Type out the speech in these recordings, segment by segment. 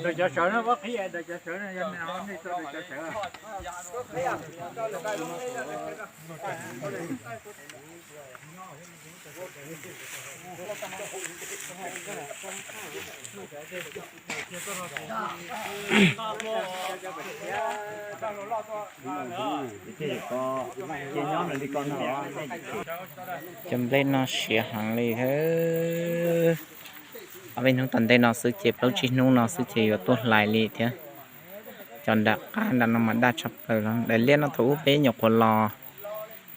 Cov sawv no, cov sawv no, yog nej tso cov sawv. Cov nplej no siav heev li thiab. Ob peb hnub tom ntej no xwb ces plaub tsib hnub no xwb ces yuav tuaj hlais li thiab. Cov nram qab nram no mas daj tshaj plaws los. Daim liaj no thaum ub peb nyuam qhuav los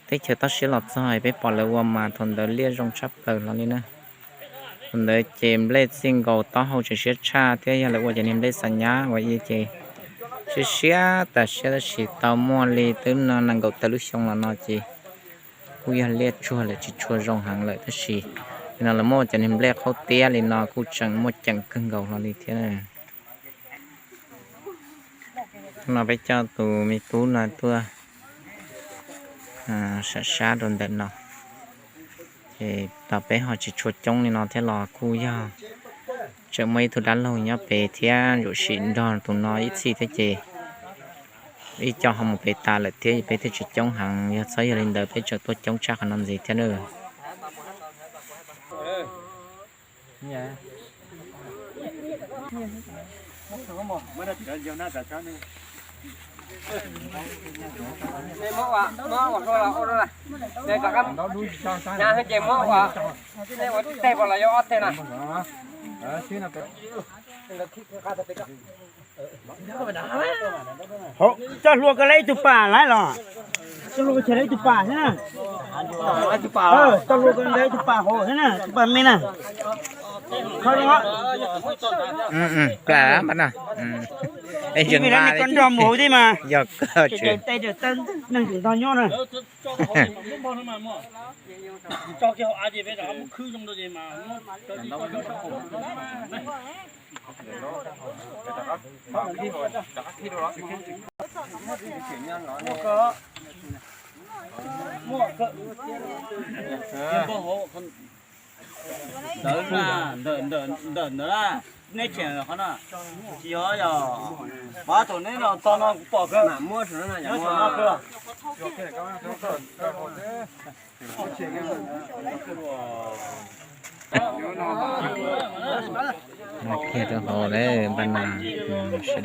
teb chaws toj siab los txog peb pom lawv ua mas thaum ntawd liaj zoo tshaj plaws los li na. Thaum ntawd ces nplej txij nkaus taub hau tseem siab tshaj thiab yog lawv ua cov niag nplej xa nyab ua i ces siab siab tas siab tab sis tau muaj li twb no nees nkaum tawm lub xyoo los no ces kuj yog liaj tsuag lawm tsis tshua zoo heev lawm tab sis nim no lawv muaj cov niag nplej qhaub tiab li no kuj tseem muaj ceem kawg nkaus hlo li thiab. Hnub no peb coj tus me tub no tuaj sam sab rau ntawm no, ces tau peb ho tsis tshua coob li no thiab los kuj yog tseem muaj ib tug dab laug nyob pem thiab yuam sim nrog tus no ib txhij thiab ces ib co ho mus pem tas lawm thiab peb thiaj tsis coob heev, yog txhob yog li ntawd peb tseem tuaj coob tshaj qhov no ntxiv thiab na. Coj hlua koj lawv ib tug pam lawm los. Coj hlua koj lawv ib tug pam thiab na. Coj hlua koj lawv ib tug pam hauv thiab na, tus pam me na. Koj nrog mus hauv thiab mas. Neeg tseem ntog nyob na. Ntawd na, ntawm ntawd na, neb tseem qhov no tsis yog yog, pab thaum neb los txog no kuv pom kawg, nyob saum no kawg. Kiag rau hauv lawm npaj no, sawv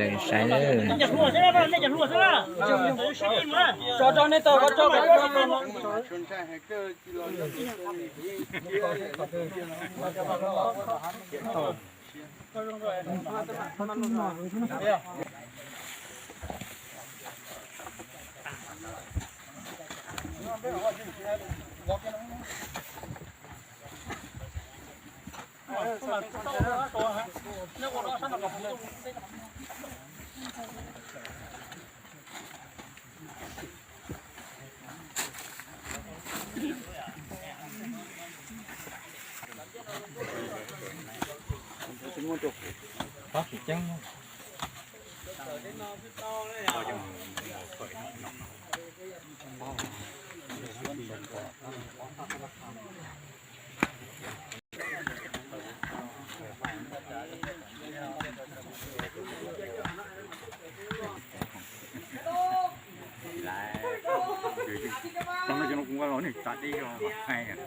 daws saib lawm.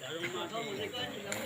Txhob mus li koj ib ntsis los